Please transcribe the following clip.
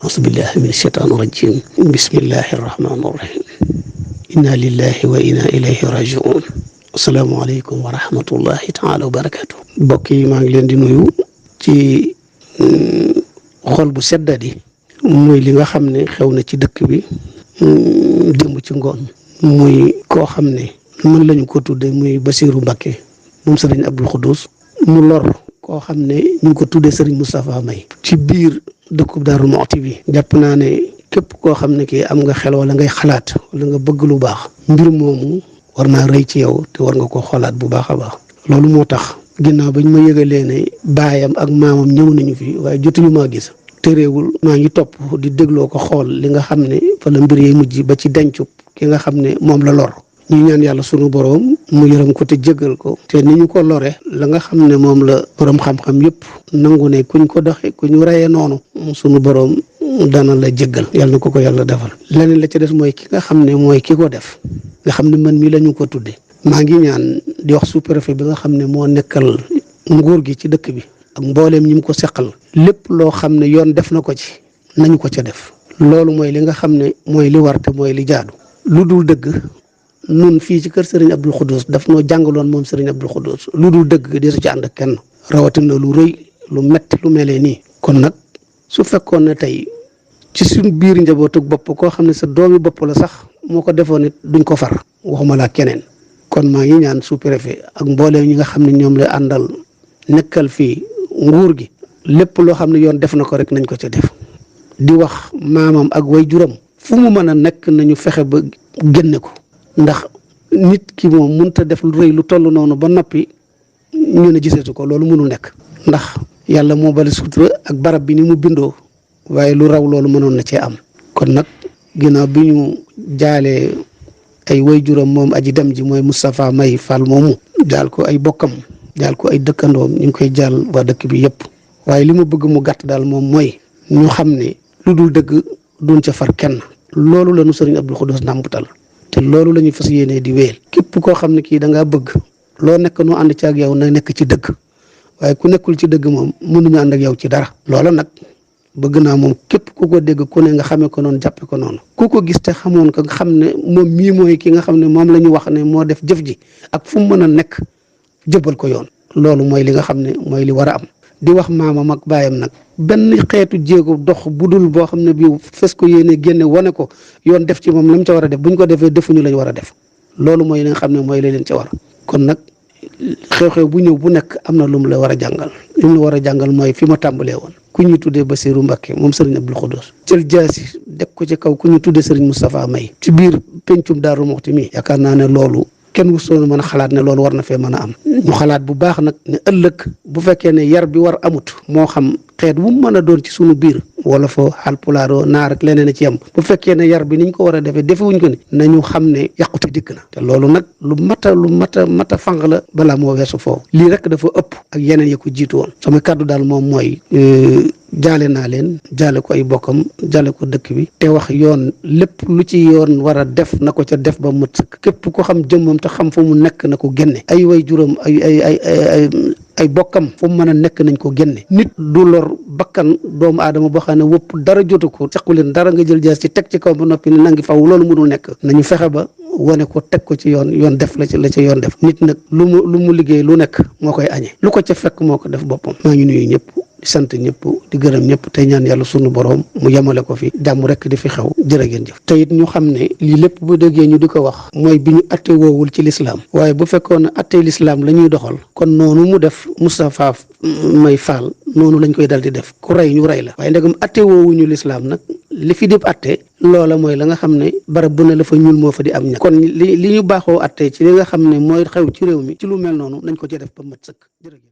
auzu billahi min ashaytaani rajim bismillahi rahmaani rahim inna lillahi wa inna ilayhi rajiun asalaamaaleykum wa rahmatullahi taala wa barakatu mbokk yi maa ngi leen di nuyu ci xol bu seddadi muy li nga xam ne xew na ci dëkk bi démb ci ngoon muy koo xam ne mën lañu ko tudde muy Basiiru Mbakke moom sëriñ Abdul Xuddus mu lor koo xam ne ñu ngi ko tuddee sëriñ Moustapha May ci biir dëkkub Daaru Muxti bi jàpp naa ne képp koo xam ne kii am nga xel wala ngay xalaat wala nga bëgg lu baax mbir moomu war naa rëy ci yow te war nga ko xoolaat bu baax a baax loolu moo tax ginnaaw bañ ma yëgalee ne baayam ak maamam ñëw nañu fi waaye jotuñu maa gis téréewul maa ngi topp di dégloo ko xool li nga xam ne fa la mbir yi mujj ba ci dencu ki nga xam ne moom la lor ñu ñaan yàlla sunu boroom mu yërëm ko te jéggal ko te ni ñu ko lore la nga xam ne moom la boroom xam-xam yëpp nangu ne kuñ ko doxe ku ñu reyee noonu sunu boroom dana la jéggal yàlla na ko yàlla defal leneen la ca des mooy ki nga xam ne mooy ki ko def nga xam ne man mii la ñu ko tudde maa ngi ñaan di wax sous-préfet bi nga xam ne moo nekkal nguur gi ci dëkk bi ak mbooleem ñi mu ko seqal lépp loo xam ne yoon def na ko ci nañu ko ca def loolu mooy li nga xam ne mooy li war te mooy li jaadu lu dul dëgg nun fii ci kër Serigne Abdul Xuddus daf noo jàngaloon moom Serigne Abdul Xuddus lu dul dëgg desu ci ànd ak kenn rawatina lu rëy lu metti lu melee nii kon nag su fekkoon ne tey ci suñ biir njabootug bopp koo xam ne sa doomi bopp la sax moo ko defoon it duñ ko far waxuma laa keneen kon maa ngi ñaan sous-préfet ak mbooleem ñi nga xam ne ñoom la àndal nekkal fii nguur gi lépp loo xam ne yoon def na ko rek nañ ko ca def di wax maamam ak way juram fu mu mën a nekk nañu fexe ba génne ko ndax nit ki moom mënta def lu rëy lu toll noonu ba noppi ñu ne giseetu ko loolu mënul nekk ndax yàlla moo bari sutura ak barab bi ni mu bindoo waaye lu raw loolu mënoon na cee am kon nag ginnaaw bi ñu jaalee ay waajuram moom aji dem ji mooy Moustapha May Fall moomu jaal ko ay bokkam jaal ko ay dëkkandoom ñu ngi koy jaal waa dëkk bi yëpp waaye li ma bëgg mu gàtt daal moom mooy ñu xam ne lu dul dëgg duñ ca far kenn loolu la nu sëriñ Abdul Xuddus nàmputal te loolu la ñuy fas yéenee di wéyal képp koo xam ne kii da ngaa bëgg loo nekk nu ànd ci ak yow na nekk ci dëgg waaye ku nekkul ci dëgg moom mënuñu ànd ak yow ci dara loola nag bëgg naa moom képp ku ko dégg ku ne nga xamee ko noonu jàppe ko noonu ku ko gis te xamoon ko nga xam ne moom mii mooy ki nga xam ne moom la ñu wax ne moo def jëf ji ak fu mu mën a nekk jëbal ko yoon loolu mooy li nga xam ne mooy li war a am di wax maamam ak baayam nag benn xeetu jéego dox bu dul boo xam ne bii fes ko yéene génne wane ko yoon def ci moom la mu ca war a def bu ñu ko defee defuñu lañ war a def loolu mooy li nga xam ne mooy la leen ca war kon nag xew-xew bu ñëw bu nekk am na lu mu la war a jàngal li mu la war a jàngal mooy fi ma tàmbalee woon ku ñu tuddee Basiiru Mbakke moom Serigne Abdul Xuddus jël jaasi deg ko ci kaw ku ñu tuddee Serigne Moustapha May ci biir pencum Daaru Muxti mi yaakaar naa ne loolu kenn wusoon mën a xalaat ne loolu war na fee mën a am ñu xalaat bu baax nag ne ëllëg bu fekkee ne yar bi war amut moo xam xeet wu mën a doon ci sunu biir wala foo Haalpulaar naar ak leneen a ci am bu fekkee ne yar bi niñ ko war a defee defewuñ ko ni nañu xam ne yàqute dikk na te loolu nag lu mat a fang la balaa moo weesu foofu lii rek dafa ëpp ak yeneen ya ko jiitu woon sama kàddu daal moom mooy jaale naa leen jaale ko ay bokkam jaale ko dëkk bi te wax yoon lépp lu ci yoon war a def na ko ca def ba mët sëkk képp ko xam jëmmam te xam fu mu nekk na ko génne ay way juróom ay bokkam fu mu mën a nekk nañ ko génne nit du lor bakkan doomu aadama boo xam ne wëpp dara jotu ko sequ leen dara nga jël jaas ci teg ci kaw ba noppi ne nangi faw loolu mënul nekk nañu fexe ba wane ko teg ko ci yoon def la ca yoon def nit nag lu mu liggéey lu nekk moo koy añee lu ko ca fekk moo ko def boppam maa ngi nuyu ñëpp di sant ñëpp di gërëm ñëpp tey ñaan yàlla sunu borom mu yemale ko fi jàmm rek di fi xew jërë ngeen jëf te it ñu xam ne lii lépp bu déggee ñu di ko wax mooy bi ñu atte woowul ci lislaam waaye bu fekkoon ne atte lislaam la ñuy doxal kon noonu mu def Moustapha May Fall noonu lañ koy dal di def ku rey ñu rey la waaye ndegam atte woowuñu lislaam nag li fi dib atte loola mooy la nga xam ne barab bu ne la fa ñuul moo fa di am ña kon li ñu baaxoo atte ci li nga xam ne mooy xew ci réew mi ci lu mel noonu nañ ko ci def ba mat sëkk jërëjëf